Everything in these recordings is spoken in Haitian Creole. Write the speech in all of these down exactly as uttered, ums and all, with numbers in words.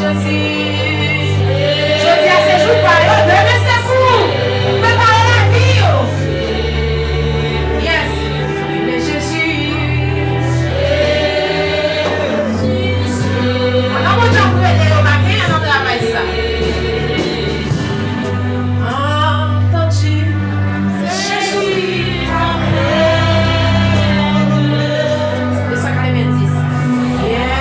Jodi a se jou pa yo, demen se pou ou. Prepare lavi w. Yes. Men Jezi. Pandan Bondye ap rele yo, pa genyen nan travay sa. Antann Jezi. De san katrevenndis. Yes.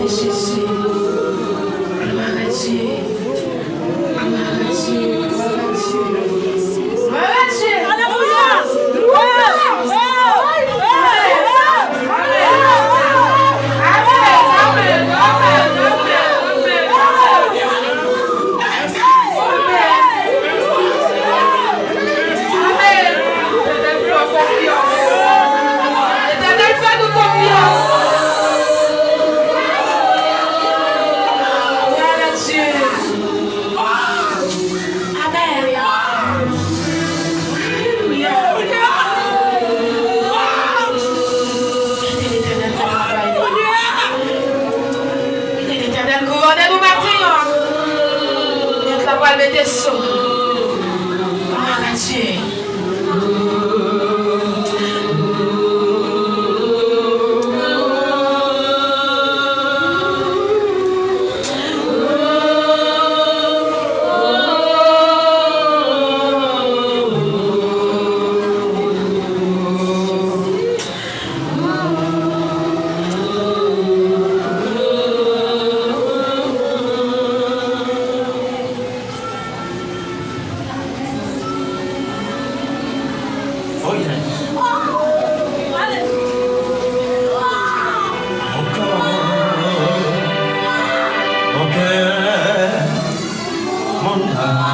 Jezi. Glwa a Dye. Glwa a Dye. Glwa a Dye. Glwa a Dye. Alelouya. Amèn. Amèn. Amèn. Amèn. Amèn. Amèn. Letènèl fè nou konfyans. Letènèl fè nou konfyans. Glwa a Dye. Amèn. Alelouya. Kite Letènèl fè travay li. Kite Letènèl kouwonnen nou maten an. Mèt la pral mete so. Glwa a Dye. Oh yes. Mon cœur, mon cœur, mon âme.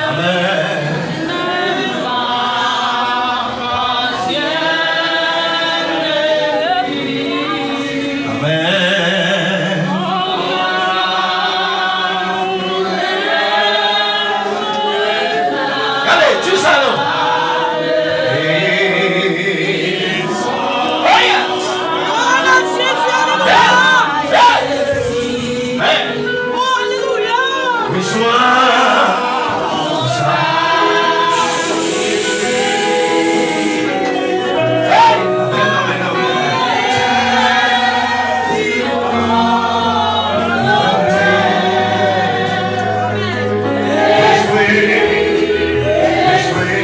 Amen. Amen. Gade, ti sa non. Oh, yeah. Hey, hey. Amen. Alelouya! Wi, swa. Hey! Amen, amen, amen. Lespri, lespri.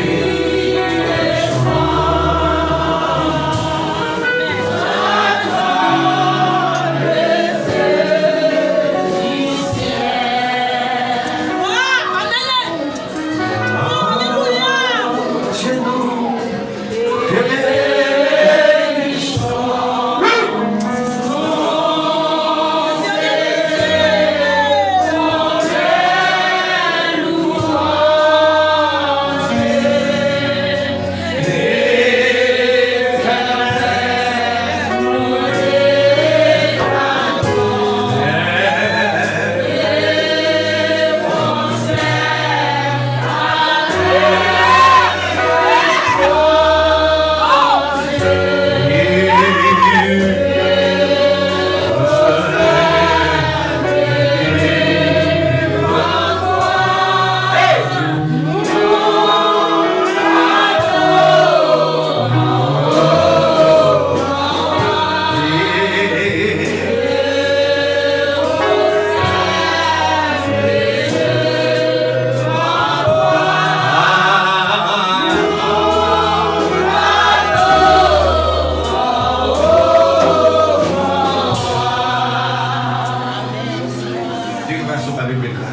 Deklarasyon pa repet la.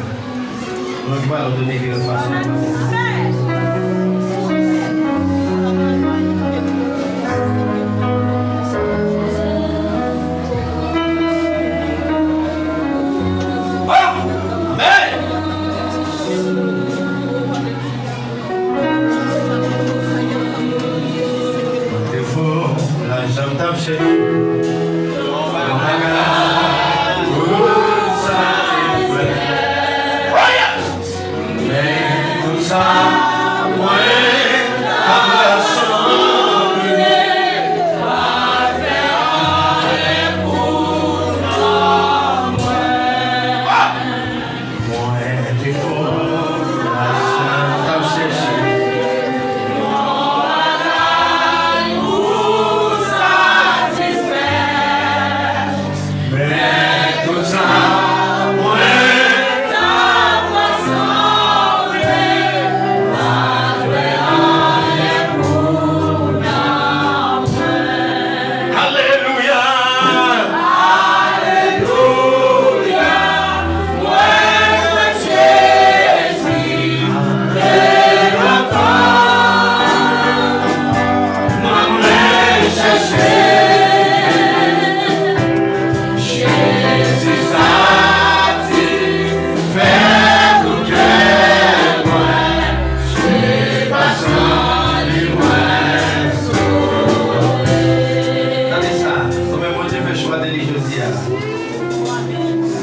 Lòt fwa, lòt de leve lòt fwa. Amèn. Defo, lajan m t ap chèche. Yon bagay pou sa m fè. Men tout sa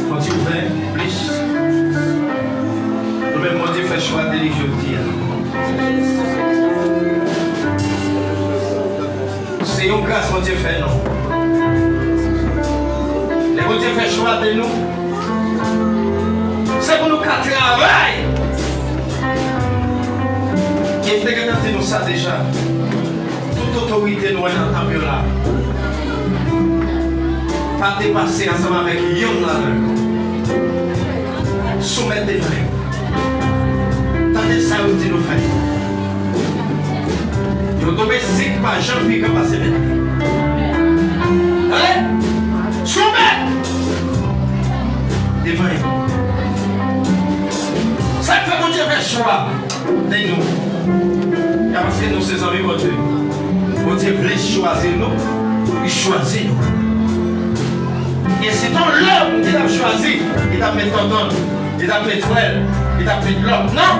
Bondye ouvè plis. Nou menm, Bondye fè chwa de li jodi a. Se yon gras Bondye fè nou. Lè Bondye fè chwa de nou, se pou nou ka travay. E m te gentan di nou sa deja. Tout otorite nou wè nan tanp yo la, pa depase ansanm avèk yonn ladan yo. Soumèt devan yo. Tande sa yo di nou fè. Yon domestik pa janm pi gran pase mèt li. Tande? Soumèt devan yo. Sa k fè Bondye fè chwa de nou? Se paske nou se zanmi Bondye. Bondye vle chwazi nou, li chwazi nou. E si t on lòm ki t ap chwazi, li t ap met tonton l, li t ap met frè l, li t ap met lòt. Non!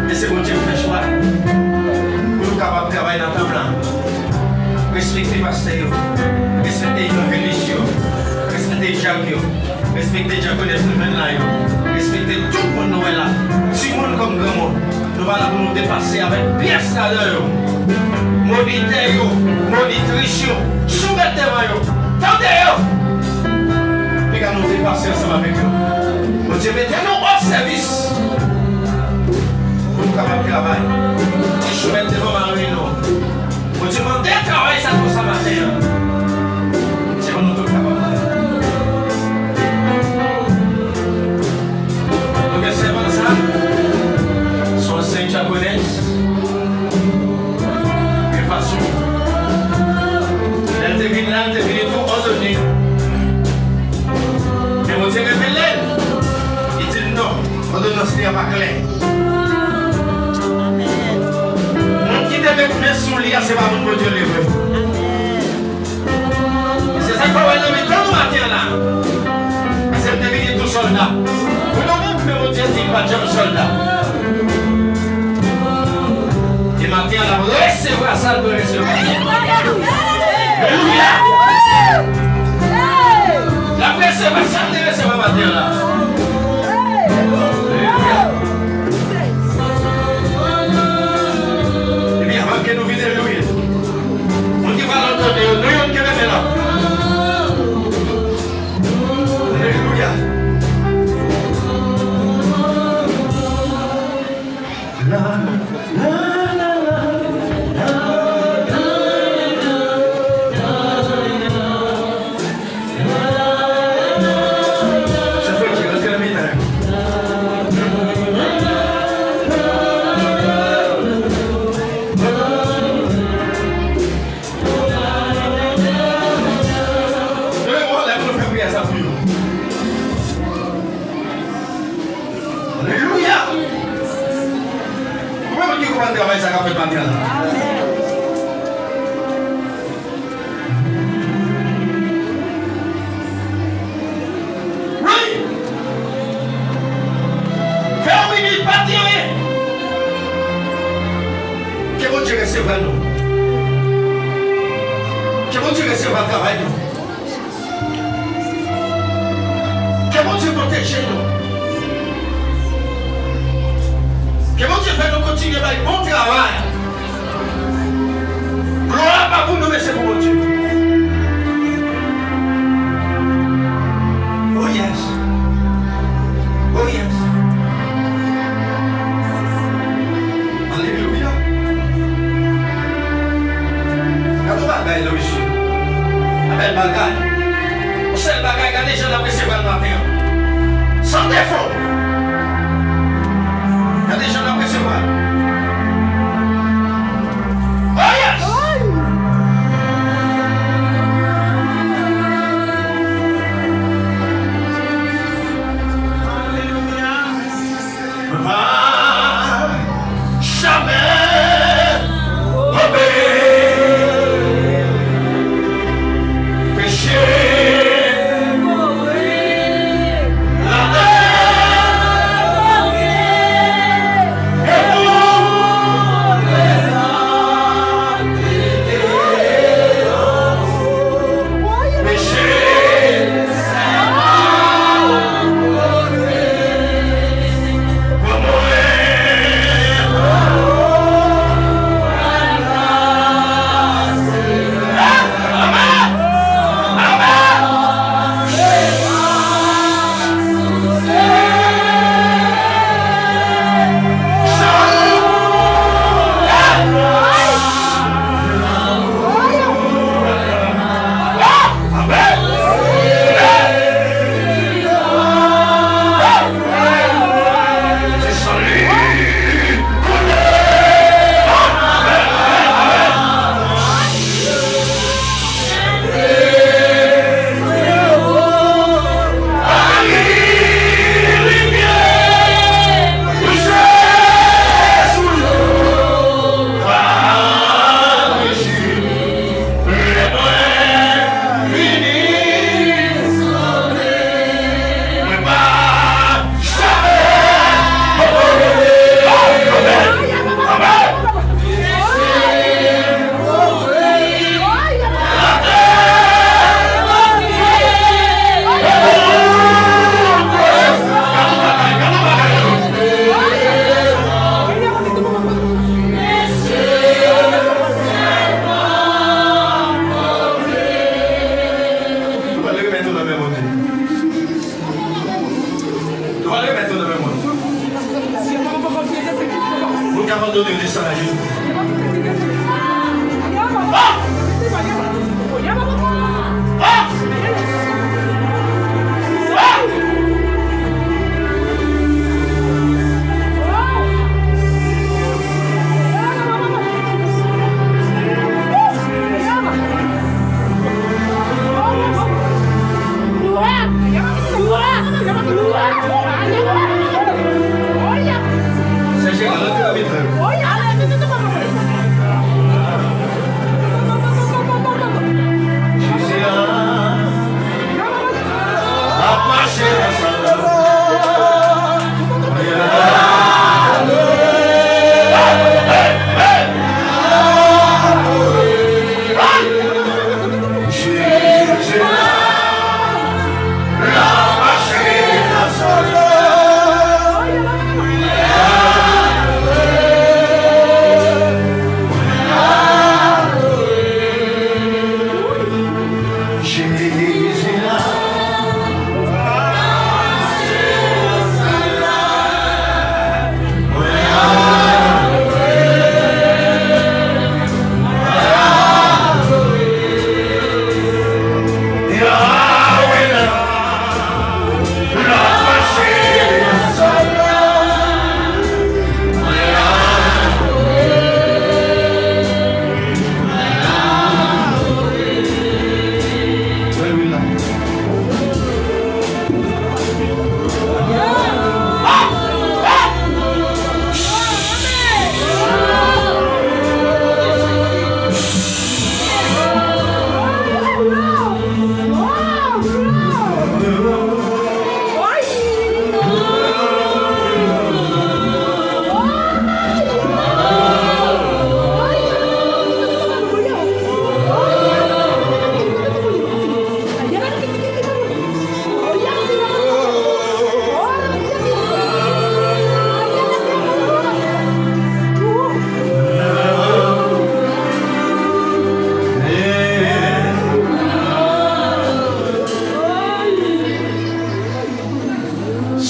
Men se Bondye k fè chwa pou nou kapab travay nan tanp lan. Respekte pastè yo, respekte evanjelis yo, respekte dyak yo. Respekte dyakonès Levèn la yo. Respekte tout moun nou wè la. Timoun kòm granmoun. Nou pa la pou nou depase avèk pyès ladan yo. Monitè yo, monitris yo, soumèt devan yo. Tande yo! Piga nou depase ansanm avèk yo. Bondye mete nou o sèvis pou nou kapab travay. E soumèt devan mari nou. Bondye mande travay sa konsa maten an. Se pou nou tout kapab fè. Nou gen sèvant sa, se yon sèvant dyakonès. Yon fason. Lè l te vin la, l te vin tou òdone. Men Bondye revele l. Li di l non, òdonans li an pa klè. Moun ki te met men sou li a, se pa moun Bondye li vre. E se sa k fè w wè nan mitan nou maten an la. Paske l te vini tou sòlda. Pou nou menm, men Bondye di l pa t janm sòlda. E maten an, l ap resevwa sa l dwe resevwa. Alelouya! L ap resevwa sa l te resevwa maten an la. Alelouya! Ebyen, anvan ke nou vide lwi, moun ki pral òdone yo, nou youn ki leve la. Alelouya. La, la, la, la, la, la, la, la, la. Alelouya! Konbyen moun ki konprann travay sa k ap fèt maten an la? Wi! Fè yon minit, pa di anyen. Ke Bondye resevwa nou. Ke Bondye resevwa travay nou. Ke Bondye pwoteje nou. Ke Bondye fè nou kontinye bay bon travay. Glwa pa pou nou, men se pou Bondye. Oh yes. Oh yes. Alelouya. Gade yon bagay la, mesye. Yon bèl bagay. Yon sèl bagay, gade jan n ap resevwa l maten an. San defo. Gade jan n ap resevwa l. Oh yes! Alelouya. Pa jamè tonbe. Peche mouri ladan Yo nan men Bondye. Nou pral remèt yo nan men Bondye. Moun k abandone yo desann ajenou.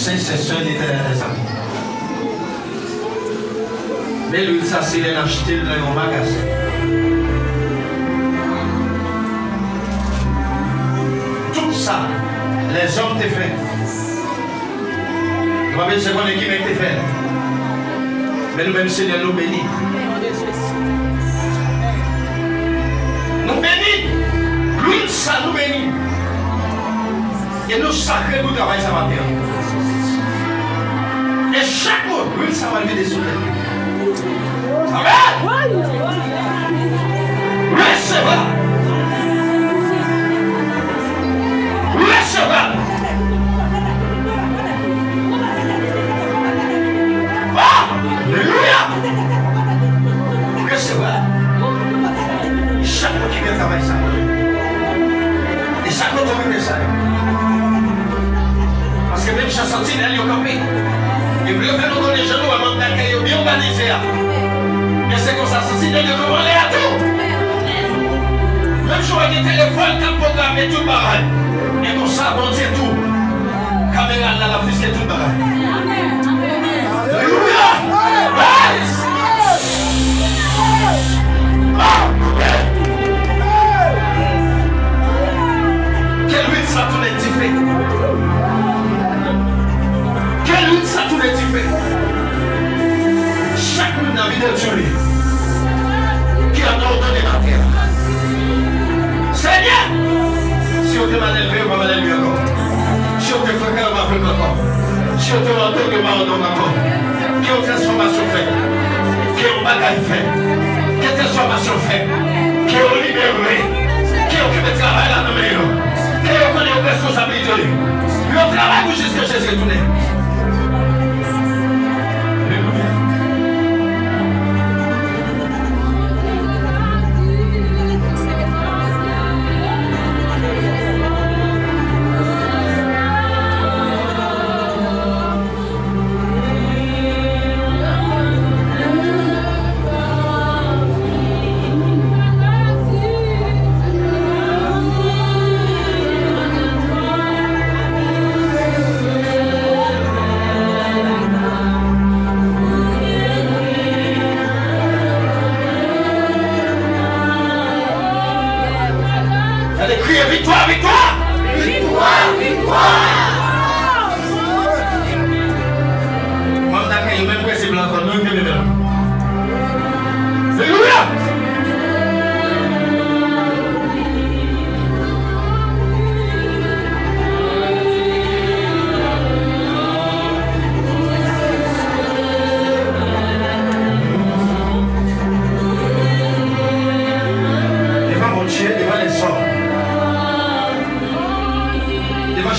Sen, sè, sè, Letènèl dèzame. Men lwil sa, se lè n achte l nan yon magazen. Tout sa lèzòm te fè, nou pa bezwen konnen ki men k te fè l. Men nou menm, Senyè, nou beni. Nou beni. Lwil sa, nou beni. E nou sakre pou travay sa maten an. E chak moun, lwil sa pral vide sou tèt li. Amèn! Resevwa! Resevwa! Alelouya! Resevwa. Chak moun ki gen travay sa. E chak moun ki gen sa. Paske menm jan santinèl yo kanpe, yo vle fè nou konnen jan nou wè manm dakèy yo byen òganize a. E se konsa santinèl yo kanpe anlè a tou. Menm jan w wè gen telefòn k ap pwograme tout bagay. E konsa Bondye tou. Kamera la, l ap fiske tout bagay. Alelouya! Hey! Ke lwil sa tounen dife. Ke lwil sa tounen dife. Chak moun nan vide djou li ki an òdone atè a. Senyè, si yo te malelve, yo pa malelve ankò. Si yo te frekan, yo pa frekan ankò. Si yo te òdone, yo pa òdone ankò. Ke yon transfòmasyon fèt. Ke yon bagay fèt. Ke transfòmasyon fèt. Ke yo libere. Ke yo kenbe travay la nan men yo. Ke yo konnen yo responsablite yo. Yo travay pou jis ke Jezi retounen. Alelouya.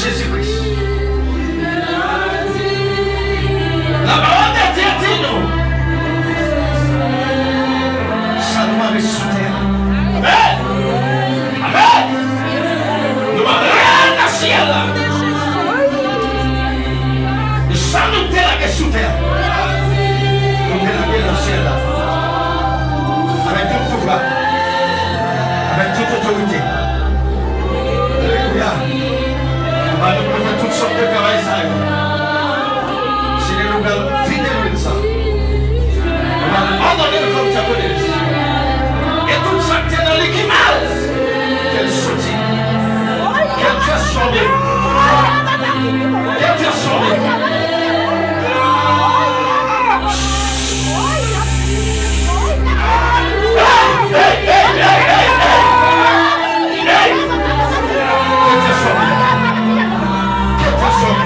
Jezi Kris. La parole de Dieu di nou, sa nou mare sou tè a. Amèn. Amèn. Nou mare nan syèl la. E sa nou te lage sou tè a, nou te lage nan syèl la. Avèk tout pouvwa, avèk tout otorite. Alelouya. Nou pral fè tout sòt de travay sa yo. Senyè, nou pral vide lwil sa. Nou pral abandone l kòm dyakonis. E tout sa k te nan li ki mal, ke l soti. Ke l transfòme. Ke l transfòme. Hey, hey, hey, hey, hey, hey. Hey! Ke l transfòme. Ke l transfòme.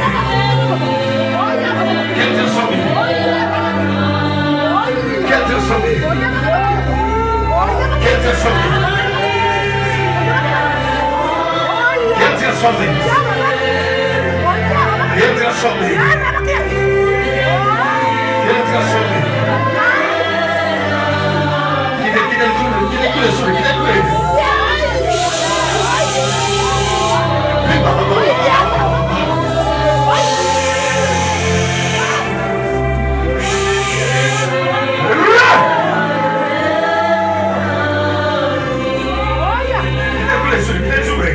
Ke l transfòme. Ke l transfòme. Ke l transfòme. Ke l transfòme. Ke l transfòme. Ke l transfòme. Kite, kite l koule, kite l koule sou li, kite l koule. Kite l koule sou li, kite l koule.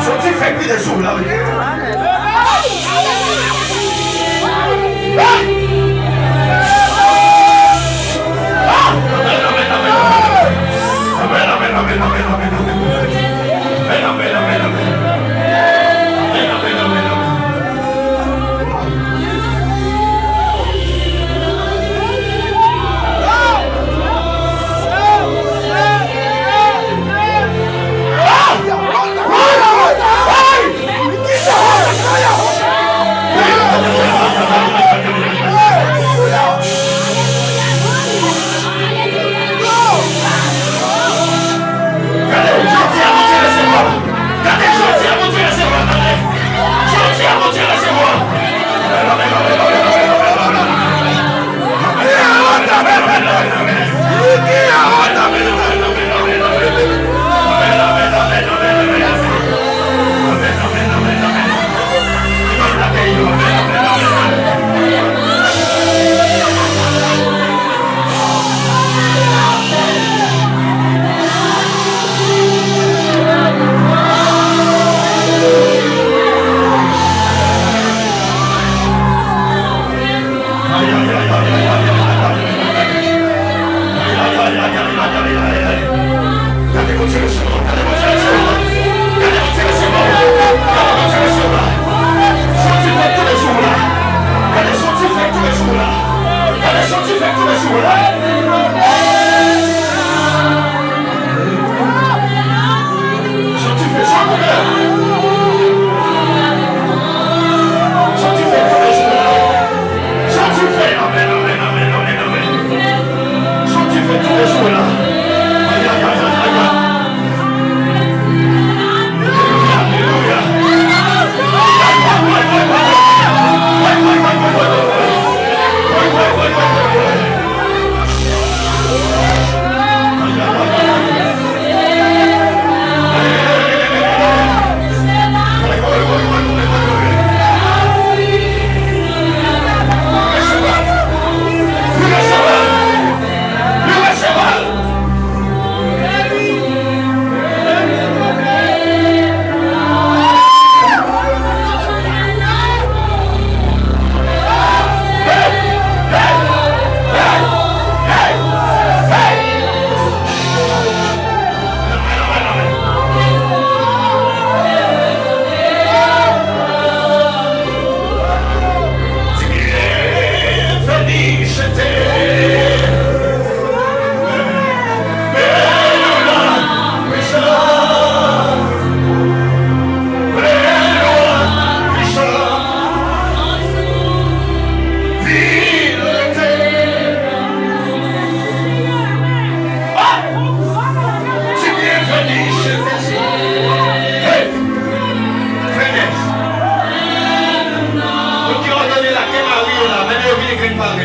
Soti fèk vide sou la, wi.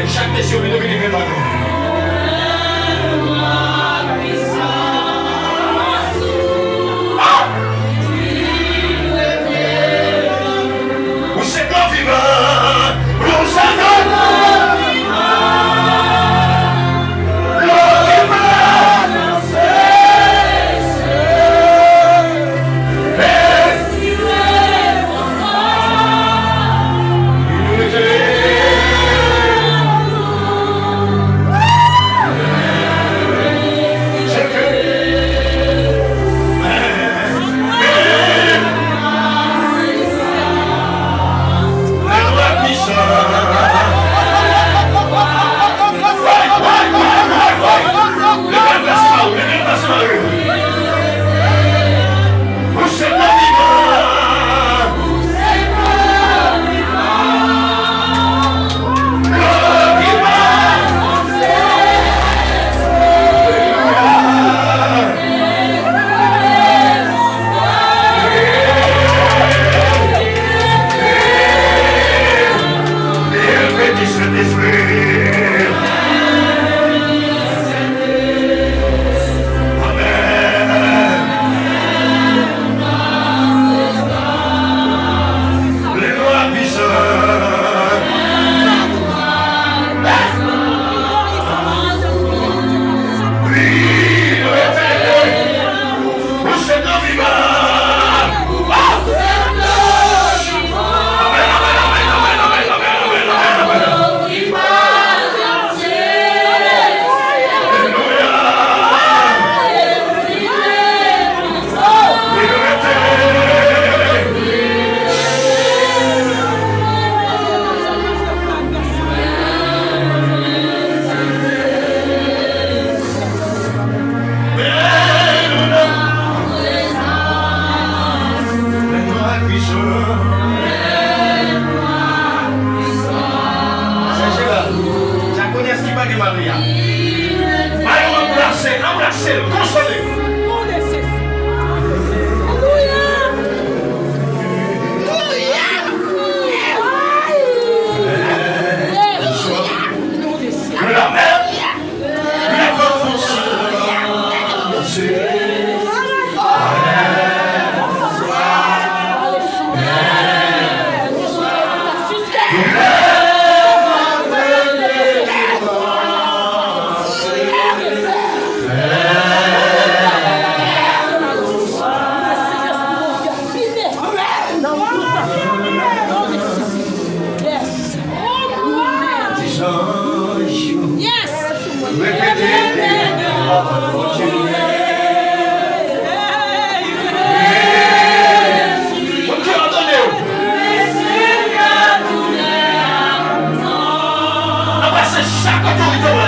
Chak mesye, vini, vini, vini, vini. Ou se Blan vivan. Ou se Blan vivan. Blan vivan. Sè Jera, dyakonès ki pa gen mari a. Bay yon anbrase, anbrase l, konsole l. Amen. Yes! Repete. Bondye òdone w. Anbrase chak otorite w la.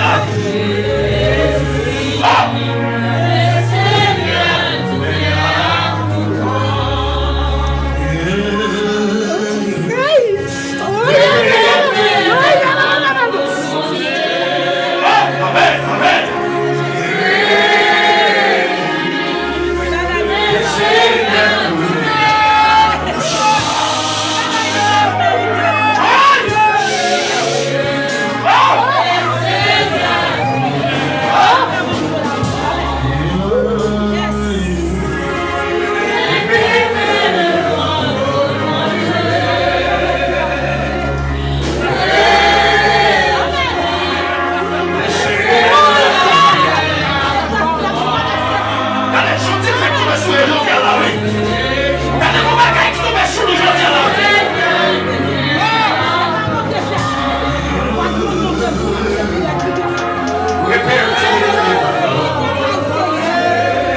Gade, se yon tifè k tonbe sou nou jodi a la, wi. Gade yon bagay ki tonbe sou nou jodi a la, wi.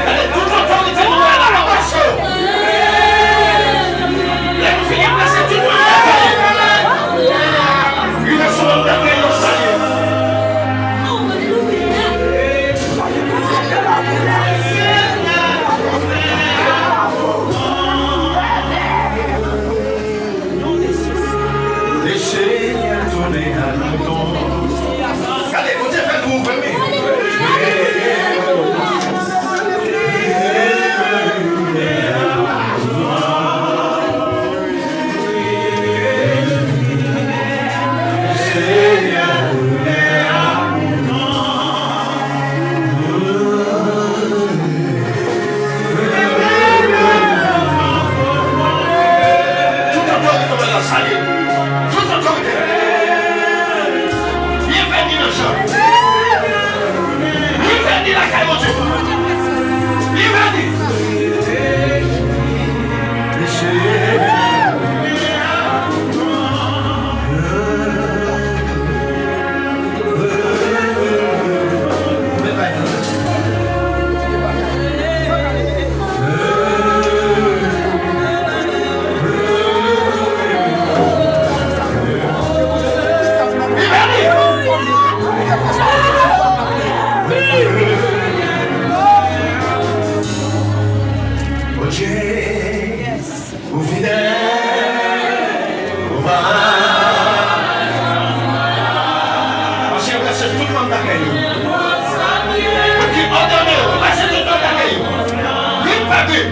Gade tout otorite nou wè la, anbrase yo. Lè nou fini anbrase tout moun, rive sou moun nan, nou salye. Le Seigneur tourne à nos temps. Gade, Bondye fè nou ouvè men. Seigneur, Li vini lakay Bondye. Li vini. Bondye, ou fidèl, ou pa. Pase, brase tout manm lakay yo. Moun ki òdone yo, brase tout manm lakay yo. Grip pa grip.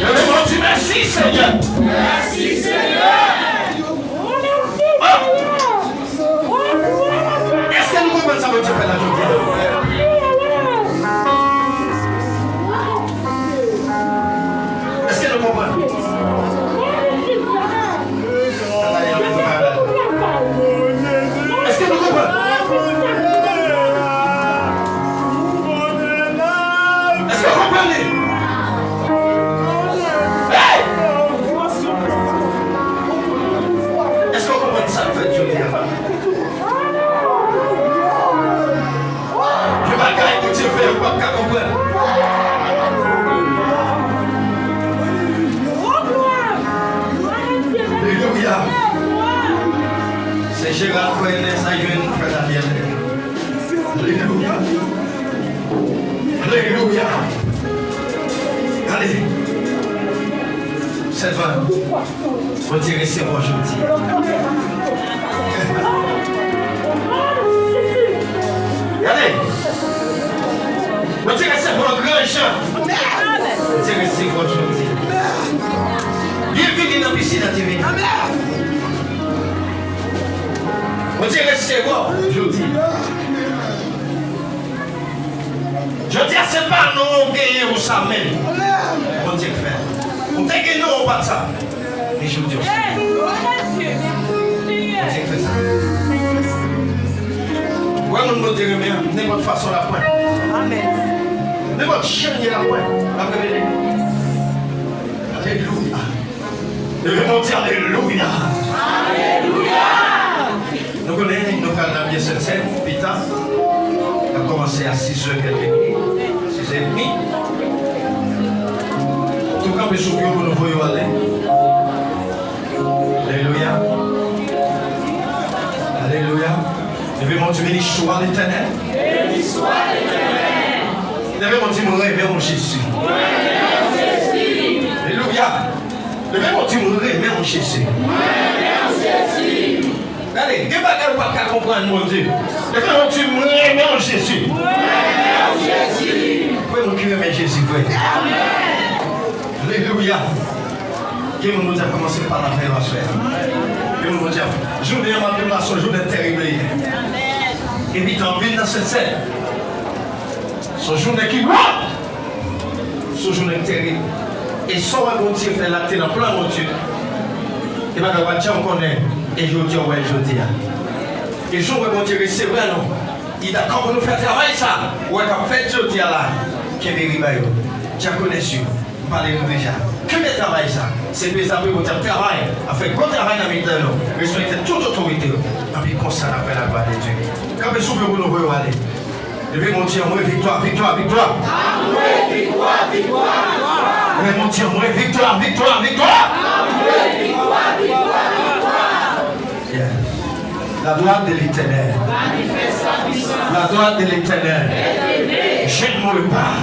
Leve men w, di, mèsi, Senyè. Mèsi, Senyè. Èske nou konprann sa Bondye fè la jodi a? Èske nou konprann? Èske nou konprann? Èske w konprann li? Hey! Èske w konprann sa k fèt jodi a? Gen bagay Bondye fè, ou p ap ka konprann. Alelouya. Sè Jera kwè lè sa jwenn frè Daniel. Alelouya. Alelouya. Gade. Sèvant. Bondye resevwa w jodi. Gade. Bondye resevwa w gran jan. Bondye resevwa w jodi. Jodi a. Jodi a, se pa non w genyen ou sa menm. Bondye k fè. Ou te gen non ou pa t sa. Men jodi a, w sa. Bondye k fè sa. Ou wè moun Bondye renmen an, nenpòt fason l ap pran. Nenpòt jan l ap pran. L ap revele. Alelouya. Leve men w, di alelouya. Alelouya. Nou konnen nou pral nan pye Sent Sèn pita. N ap kòmanse a sis è kèk minit, sis è edmi. Tou kanpe sou pye w pou nou voye w ale. Alelouya. Alelouya. Leve men w, di, béni soit l'Éternel. Béni soit l'Éternel. Leve men w, di, mwen renmen w, Jezi. Mwen renmen w, Jezi. Alelouya. Leve men w, di, mwen renmen w, Jezi. Mwen renmen w, Jezi. Gade, gen bagay ou pa t ka konprann, Bondye. Leve men w, di, mwen renmen w, Jezi. Mwen renmen w, Jezi. Konbyen moun ki renmen Jezi vre? Alelouya. Gen moun Bondye ap kòmanse pale avè yo aswè a. Gen moun Bondye ap, jounen an m ap di w la, se yon jounen terib li ye. Epi tan vin nan Sent Sèn. Se yon jounen ki gwo. Se yon jounen ki terib. E sa w wè Bondye fè la, te nan plan Bondye. E bagay w pa t janm konnen. E jodi a, w wè l jodi a. E jan w wè Bondye resevwa nou. Li dakò pou nou fè travay sa. Ou wè k ap fèt jodi a la. Kenbe riban yo. Dyakonès yo. M pale nou deja. Kenbe travay sa. Se pèp sa pou Bondye ap travay. Ap fè gwo travay nan mitan nou. Respekte tout otorite yo. Epi konsa n ap wè laglwa de Dye. Kanpe sou pye pou nou voye w ale. Leve men w, di anmwe viktwa, viktwa, viktwa. Anmwe viktwa, viktwa, viktwa. Leve men w, di anmwe viktwa, viktwa, viktwa. Anmwe viktwa, viktwa, viktwa. Yeah. La gloire de l'Éternel. La gloire de l'Éternel. Je ne mourrai pas.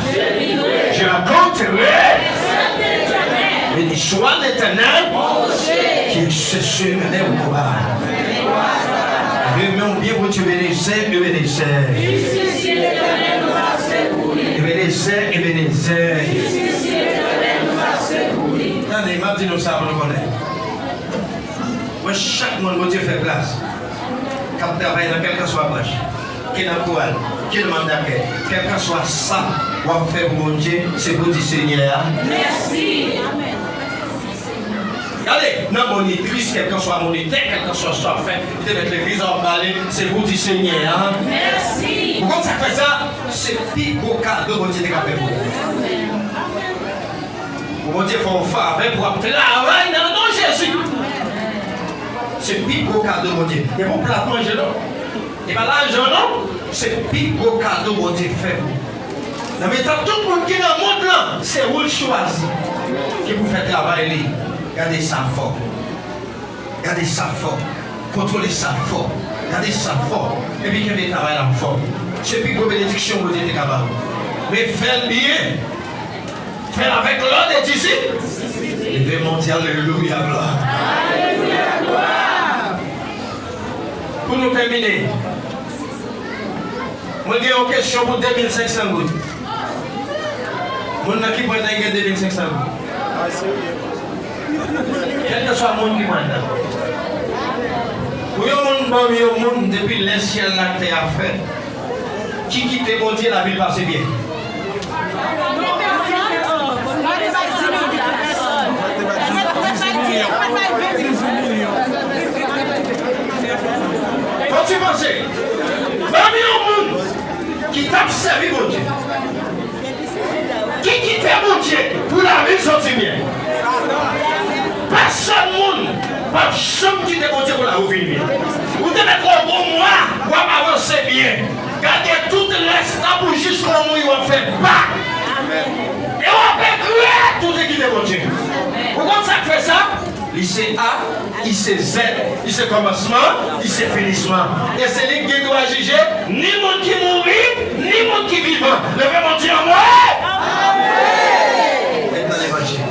Je raconterai. Béni soit l'Éternel qui se mené au combat. Renmen w byen, Bondye, Ebenezè, Ebenezè. Ebenezè, Ebenezè. Tande, m ap di nou sa pou nou konnen. Mwen, chak moun Bondye fè gras, k ap travay nan kèlkanswa branch, ke nan koral, ke nan manm dakèy, kèlkanswa sa w ap fè pou Bondye, se pou di Senyè a. Mèsi. Gade, nan monitris, kèlkanswa monitè, kèlkanswa sa w ap fè, li te mèt legliz la, w ap bale, se pou di Senyè a. Mèsi. Ou konn sa k fè sa? Se pi gwo kado Bondye te ka fè pou ou. Pou Bondye fè w favè pou w ap travay nan non Jezi. Se pi gwo kado Bondye. E pa w plat manje non. E pa lajan non. Se pi gwo kado Bondye fè pou w. Nan mitan tout moun ki nan mond lan, se ou l chwazi ki pou fè travay li. Gade sa fò. Gade sa fò. Kontwole sa fò. Gade sa fò. Epi kenbe travay la fò. Se pi gwo benediksyon Bondye te ka ba ou. Men fè l byen. Fè l avèk lòd e disip. Leve men w, di alelouya, glwa. Pou nou tèmine, mwen gen yon kesyon pou de mil senk san goud. Moun nan ki pran nan gen de mil senk san goud. Kèlkeswa moun ki pran nan. Pou yon moun, ban m yon moun depi lè syèl la ak tè a fèt, ki kite Bondye, lavi l pase byen. Fò ti panse, ban m yon moun ki t ap sèvi Bondye, ki kite Bondye pou lavi l soti byen. Pèsonn moun p ap janm kite Bondye pou lavi w vin byen. Ou te mèt yon bon mwa, w ap avanse byen. Gade tout rès la pou jiska w mouri w ap fè pa. E w ap regrèt ou te kite Bondye. Ou konn sa k fè sa? Li se A, li se Z, li se kòmansman, li se finisman. E se li k gen dwa jije ni moun ki mouri, ni moun ki vivan. Leve men w, di anmwe. Anmwe. Mèt nan levanjil.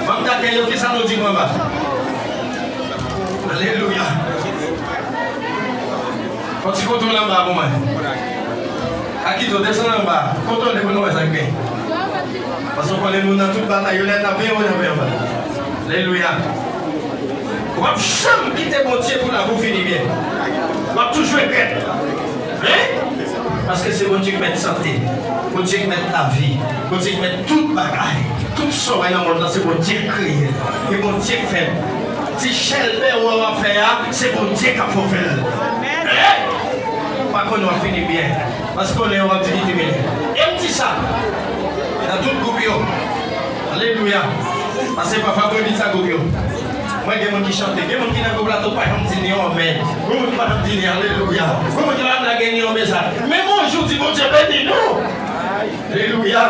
Manm dakèy yo, kisa nou di nou anba? Alelouya. Fò ti kontwòl anba pou mwen. Akito, desann anba. Kontwòle pou nou wè sa k gen. Paske w konnen nou nan tout batay yo, lè n ap veye, w nan veye anba. Alelouya. W ap janm kite Bondye pou lavi w fini byen. W ap toujou regrèt. Hein? Paske se Bondye ki mèt sante. Bondye ki mèt lavi. Bondye ki mèt tout bagay. Tout sa w wè nan mond lan, se Bondye ki kreye l. E Bondye ki fè l. Ti chèlbè w ap fè a, se Bondye k ap fè w fè l. Hein? Pa konnen w ap fini byen. Paske w lè w ap di li te mele. E m di sa nan tout gwoup yo. Alelouya. Paske pafwa mwen di sa gwoup yo. Mwen gen moun ki chante, gen moun ki nan gwoup la tou pa janm di ni yon amèn. Gen moun ki pa janm di ni alelouya. Gen moun ki pa janm lage ni yon mesaj. Men yon jou di Bondye beni nou. Alelouya.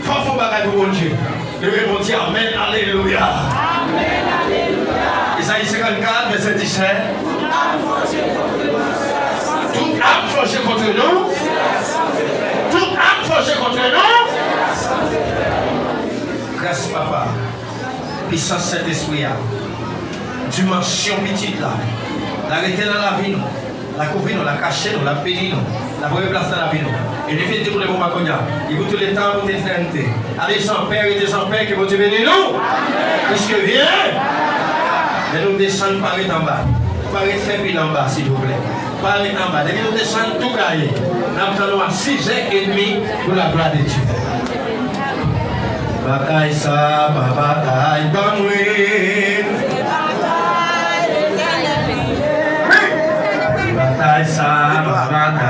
Fò fè yon bagay pou Bondye. Leve Bondye, amèn, alelouya. Ezayi senkannkat, vèsè disèt. Tout âme forgée contre nous. Tout âme forgée contre nous. Gras papa. Pisans Sentespri a. Dimansyon pitit la. L a rete nan lavi nou. L a kouvri nou, l a kache nou, l a beni nou. L a pran plas nan lavi nou. E li vin di pou lemonn kounye a. E pou tout letan, pou tout letènite. Ale an pè, rete an pè, ke Bondye beni nou. Plis ke byen. Men nou desann pa ret anba. Pa ret fè pil anba, silvouplè. Pa ret anba. Depi nou desann tou gaye. N ap tann nou a sizè edmi pou laglwa de Dye. Batay sa pa batay pa mwen. Batay sa pa batay.